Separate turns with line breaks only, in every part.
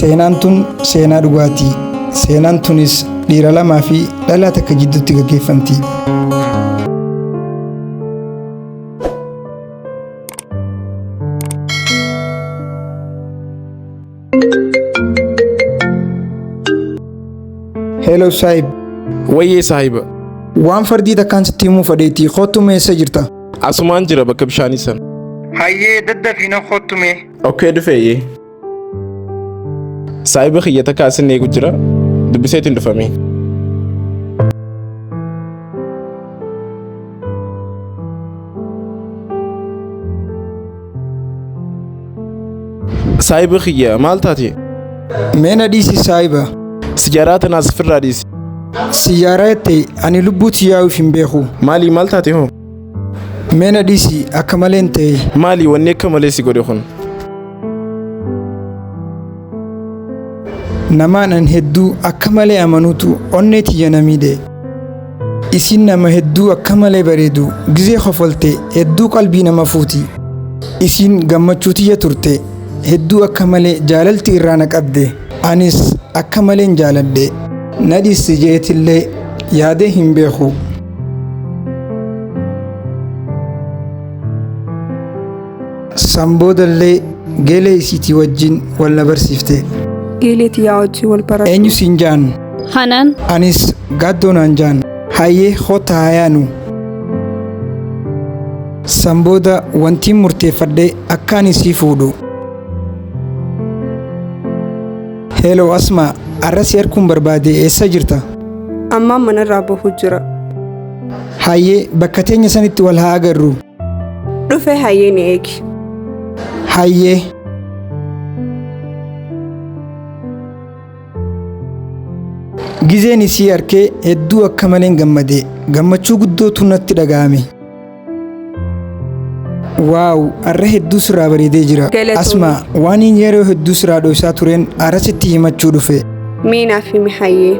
Seenaan tun seenaa dhugaati. Seenaan tunis dhiira lamaa fi dhalaa takka jidduutti gaggeeffamti. Hello saahib.
Wayyee saahiba.
Waan fardii takkaan sitti himuu fadheeti kottu mee eessa jirta?
Asumaan jira bakka bishaanii sana.
Hayyee daddafii na kottu mee.
Okkee dhufeeyyee. Saahiba kiyya takka asin eegu jira. Dubbiseetiin dhufame. Saahiba kiyya maal taate?
Mee na dhiisi saahiba.
Sijaaraa tanaas ofirraa dhiisi.
Sijaaraa jette ani lubbuu tiyyaa'uuf hin beeku.
Maalii maal taate hoo?
Mee na dhiisi akka malee hin ta'e.
Maali wanni akka malee si godhe kun?
Namaan an hedduu akka malee amanuutu onnee tiyya na miidhe. Isin nama hedduu akka malee bareedu gizee kofolte hedduu qalbii nama fuuti. Isin gammachuu tiyya turte hedduu akka malee jaalalti irraa na qabde. Anis akka maleen jaaladhe. Na dhiisti jeetillee yaadee hin beeku. San boodallee geelee isiitii wajjin wal na barsiifte.
Geelee tiyyaa wajjin wal baradhu.
Eenyu siin jaan?
Hanan.
Anis gaaddoo naan jaan. Hayyee kottaa haa yaanu. San booda wantiin murteeffadhe akka ani isii fuudhu. Hello Asmaa, arra si arkuun barbaade eessa jirta?
Ammaan manarraa bahuu jira.
Hayyee bakka teenya sanitti wal haa agarru.
Dhufe hayyee ni eegi.
Hayyee. Gizeen isii arkee hedduu akka maleen gammade. Gammachuu guddootu natti dhaga'ame. Waaw, arra hedduu sirraa bareedee jira.
Galatoomi.
Asma, waan hin yeroo hedduu sirraa dhoysaa tureen arra sitti himachuu dhufe.
Mee naaf himi hayyee.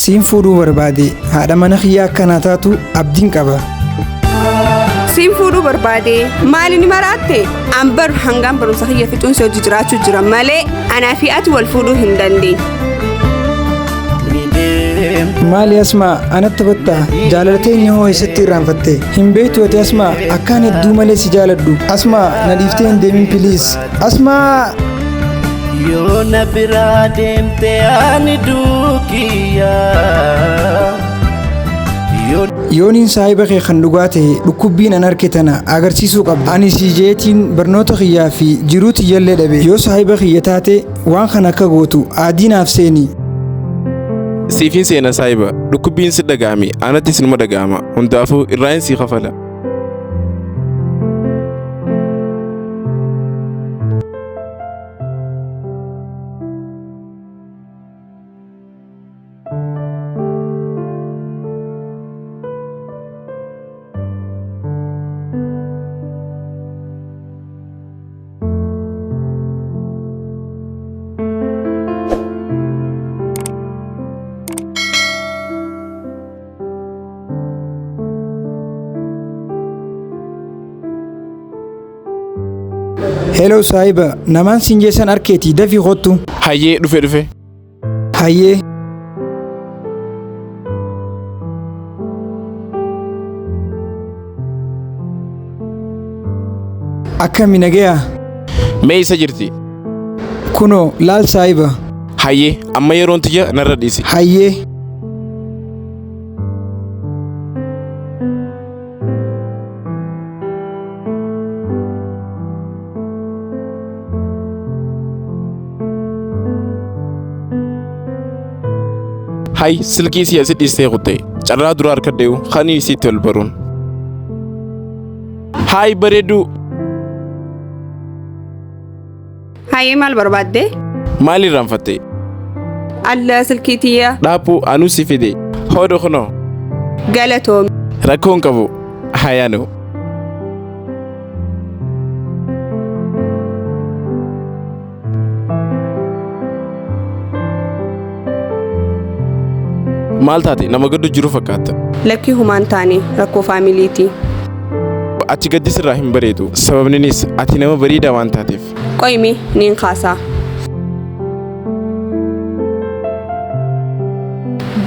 Siin fuudhuu barbaade haadha mana kiyyaa akka naa taatu abdiin qaba.
Siin fuudhuu barbaade maali ni maraatte? An bar hangaan barumsa kiyya fixuun si hojii jiraachuu jira malee anaa fi ati wal fuudhuu hin dandeenye.
Maali Asmaa anatti battaa jaalala teenya hoo eessatti irraanfatte? Hin beektu ati Asmaa akkaan hedduu malee si jaaladhu. Asmaa na dhiiftee hin deemin piliis. Asmaa!
Yoo na biraa deemte ani duukiyya. Yoo
Yooniin saahiba kee kan dhugaa ta'e dhukkubbiin an arke tana agarsiisuu qabda. Ani si jeetiin barnoota kiyyaa fi jiruu tiyyallee dhabe. Yoo saahiba kiyya taate waan kana akka gootu aadii naaf seeni.
Siifin seena saahiba. Dhukkubbiin si dhaga'ame anattis numa dhaga'ama. Hundaafuu irraayin sii kafala.
Hello saahiba, namaan siin jeessan arkeetii dafii kottu.
Hayyee dhufe dhufe.
Hayyee. Akkami nagayaa?
Mee isa jirti?
Kunoo laal saahiba.
Hayyee amma yeroon tiyya narra dhiisi.
Hayyee.
Hay silkii isii asi dhiistee kutte. Carraa dura harkadheeyu kanii isiitti ol baruun. Haay bareedduu.
Hayyee maal barbaadde?
Maal irraanfatte?
Alla silkii tiyya.
Dhaabbuu anuu si fide. Hoodu kunoo.
Galatoomi.
Rakkoo hin qabu. Hayaanu. Maal taate nama gaddu jiru fakkaatta.
Lakkii humaan taane rakkoo faamiliiti.
Achi gaddi sirraa hin bareedu. Sababninis ati nama bareedaa waan taateef.
Qoymi niin kaasaa.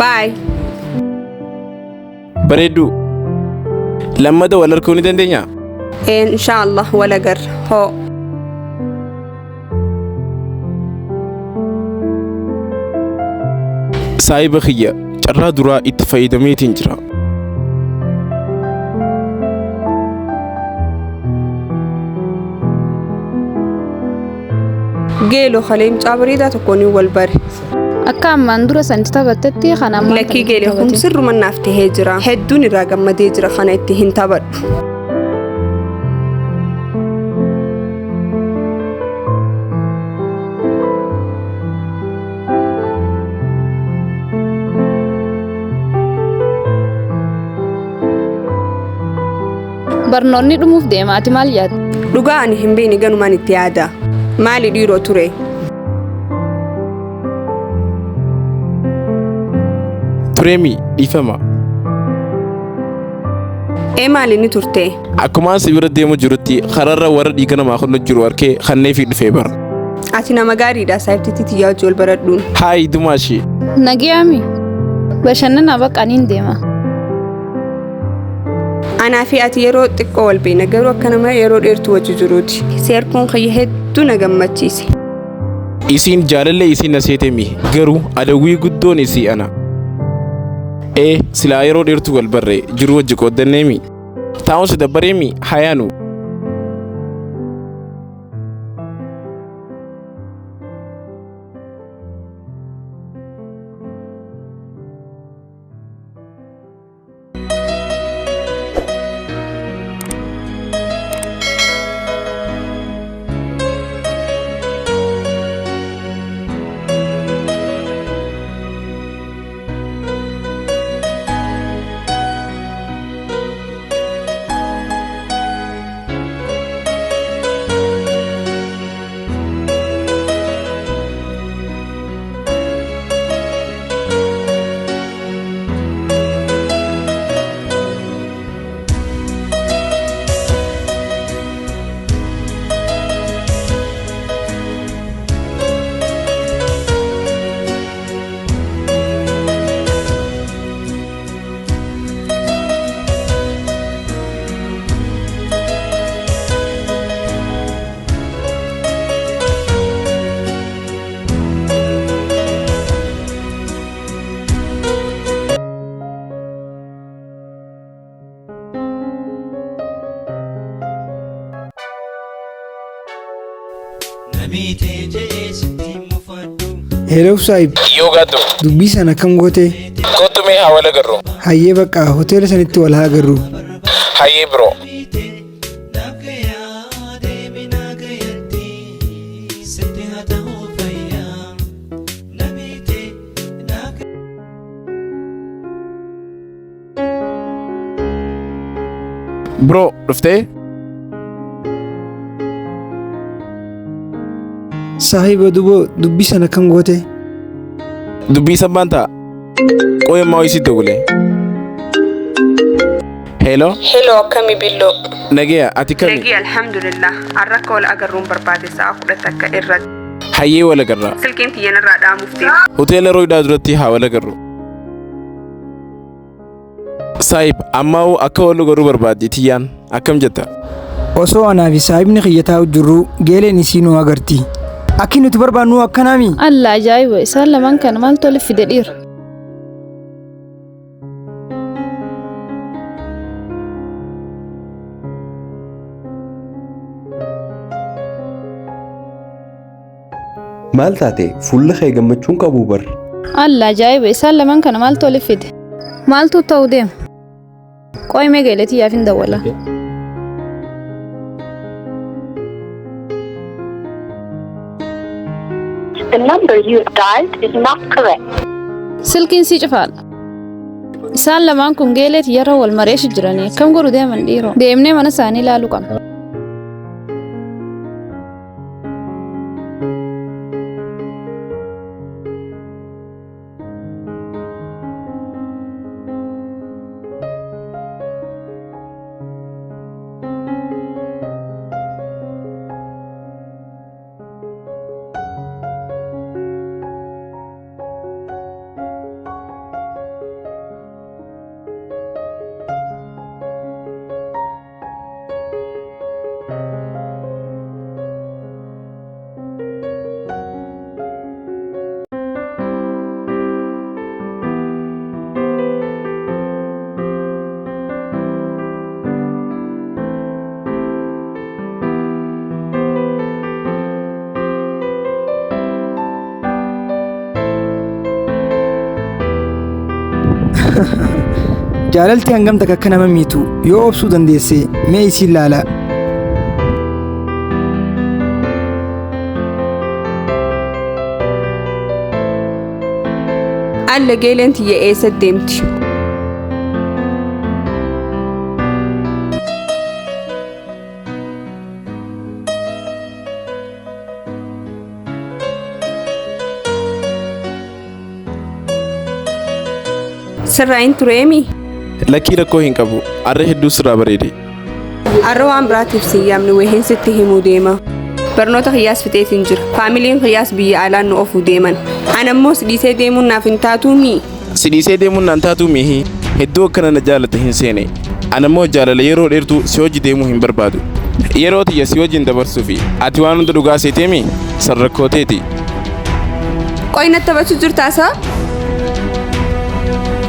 Baay.
Bareedduu. Lammata wal arguu ni dandeenyaa?
Inshaallah wal agarra. Hoo.
Saahiba kiyya carraa duraa itti fayyadameetiin jira.
Geeloo kalee mucaa bareedaa tokkoon wal bare.
Akka ammaan dura santi taphattetti kan ammaan
Lakkii geelee kun sirruma naaf tahee jira. Hedduun irraa gammadee jira kana itti hin taphadhu.
Barnoonni dhumuuf deema ati maal yaadda?
Dhugaa ani hin beekne ganumaan itti yaada. Maali dhiiroo ture?
Tureemi dhiifama.
Ee maali ni turte?
Akkumaan si bira deemu jirutti kararra warra dhiiga namaa kennu jiru arkee kanneefii dhufee bara.
Ati nama gaariidha saayibtitti tiyyaa wajji wal baradhuun.
Haayi dumaashii.
Nagiyaami. Bashannana baqa niin deema.
Anaa fi ati yeroo xiqqoo wal beekna garuu akka nama yeroo dheertuu wajji jiruuti. Seerkuun kiyya hedduu na gammachiise.
Isiin jaalallee isiin na seetemi garuu adawwii guddoon isii ana. Ee silaa yeroo dheertuu wal barre jiru wajji qooddanneemi. Taa'umsi dabbareemi hayaanu.
Hello saahib,
Yoo gaaddu.
Dubbii sana akkam goote?
Kottu mee haa wal agarru.
Hayyee bakka hoteela sanitti wal haa agarru.
Hayyee biroo. Biroo dhuftee?
Saahiba duboo dubbii sana akkam goote?
Dubbii san ta'a. Qoy ammaa isii dogole. Hello.
Hello akkami billoo?
Nageya ati kami?
Nagii alhamdulillah. Har'a akka wal agarruun barbaade sa'a 11 irratti.
Hayyee wal agarra.
Silkiin tiyyan irraa dhaamuuf deema.
Hoteela Rooydaa duratti haa wal agarru. Saahib ammaa akka wal agarru barbaaddi tiyyaan akkam jetta?
Osoo anaa fi saahibni kiyya taa'u jirru geeleen isii nu agarti. Akki nuti barbaannu akkanaami?
Alla ajaa'iba isaan lamaan kana maaltu walitti fide dhiira?
Maal taate fuulli kee gammachuun qabu bar.
Alla ajaa'iba isaan lamaan kana maaltu walitti fide? Maaltu ta'uu deema? Qoy mee geelee tiyyaaf hin dawwala.
The number you have dialed is not correct.
Silkiin sii cufaadha. Isaan lamaan kun geelee tiyyarra wal mareeshi jiranii akkam godhu deeman dhiiroo? Deemnee mana isaanii ilaaluu qabna.
Jaalalti hangam takka akka nama miitu yoo obsuu dandeesse mee isiin laala.
Alla geeleen tiyya eessa deemti? Sirraa hin tureemi?
Lakkii, rakkoo hin qabu. Arra hedduu sirraa bareede.
Arra waan biraatiif si yaamne, wayii sitti himuu deema. Barnoota kiyyaas fixeetiin jira. Faamiliin kiyyaas biyya alaan nu ofuu deeman. Ana immoo si dhiisee deemuun naaf hin taatuumi.
Si dhiisee deemuun naan taatuu mihi? Hedduu akkana na jaalate hin seene. Ana immoo jaalala yeroo dheertuu si hojii deemuu hin barbaadu. Yeroo tiyya si wajjin dabarsuu fi ati waan hunda dhugaa seeteemi san rakkooteeti.
Qoy, natti taphachuu jirtaasaa?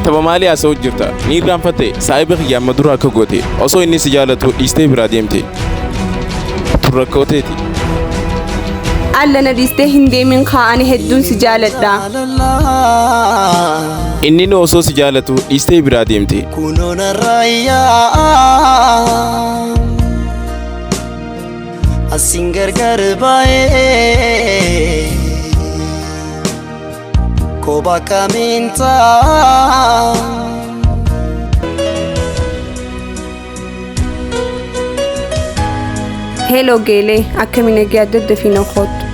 Tapha maalii haasa'u jirta? Ni irraanfatte? Saahiba kiyya amma dura akka goote, osoo inni si jaalatu dhiistee biraa deemte. Tun rakkooteeti.
Alla, na dhiistee hin deemin kaa'ani, hedduun si jaaladha.
Inni nu osoo si jaalatu dhiistee biraa deemte.
Kunoo narraayyaa asin gargar baay'ee kophaa kamiin ta'a.
Hello Geelee, akkami nagee? Adda adda fi na koottu.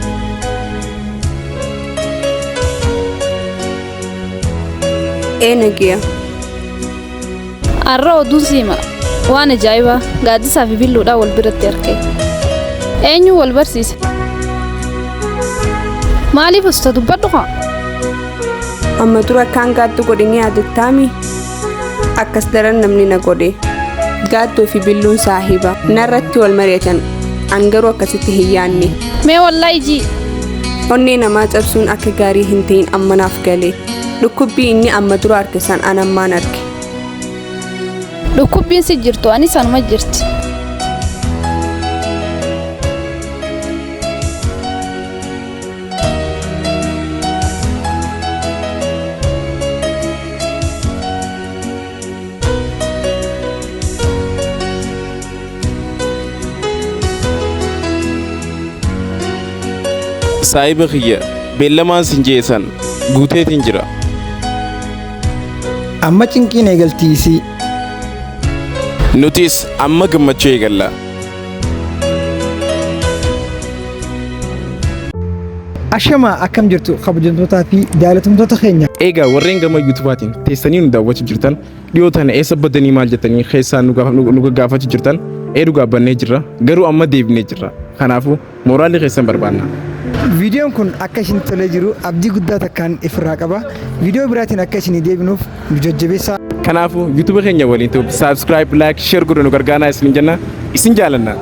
Ee, nagiya.
Har'a oduun siima. Waan ajaa'ibaa Gaaddisaa fi Billuudhaan wal biratti arge. Eenyu wal barsiise? Maaliif usta dubbadhu haa?
Amma dura akkaan gaaddu godhe ni yaadattaami? Akkas daran namni na godhe. Gaaddoo fi Billuun saahiba. Narratti wal mari'atan. An garuu akkasitti hin yaanne.
Mee wallaahi jii.
Onnee namaa cabsuun akka gaarii hin ta'in amma naaf gale. Dhukkubbii inni amma dura arge san an ammaan arge.
Dhukkubbiin si jirtu anis anuma jirti.
Saahiba kiyya, beellamaan sin jeesan guuteetiin jira.
Amma cinqiin eegaltii isii.
Nutis amma gammachuu eegalla.
Ashamaa, akkam jirtu kabajamtootaa fi jaalatamtoota keenya?
Egaa warreen gama YouTubaatiin teessanii nu daawwachuu jirtan, dhiyoo tana eessa baddanii, maal jettanii keessaan nu gaggaafachuu jirtan, eeduu gaabbannee jirra, garuu amma deebinee jirra. Kanaafuu mooraalii keessan barbaanna.
Viidiyoon kun akka isin tolee jiru abdii guddaa takkaan ifirraa qaba. Viidiyoo biraatiin akka isinii deebinuuf nu jajjabeessaa.
Kanaafuu YouTube keenya waliin ta'uuf subscribe, like, share godhu nu gargaaraa isin jenna. Isin jaalanna.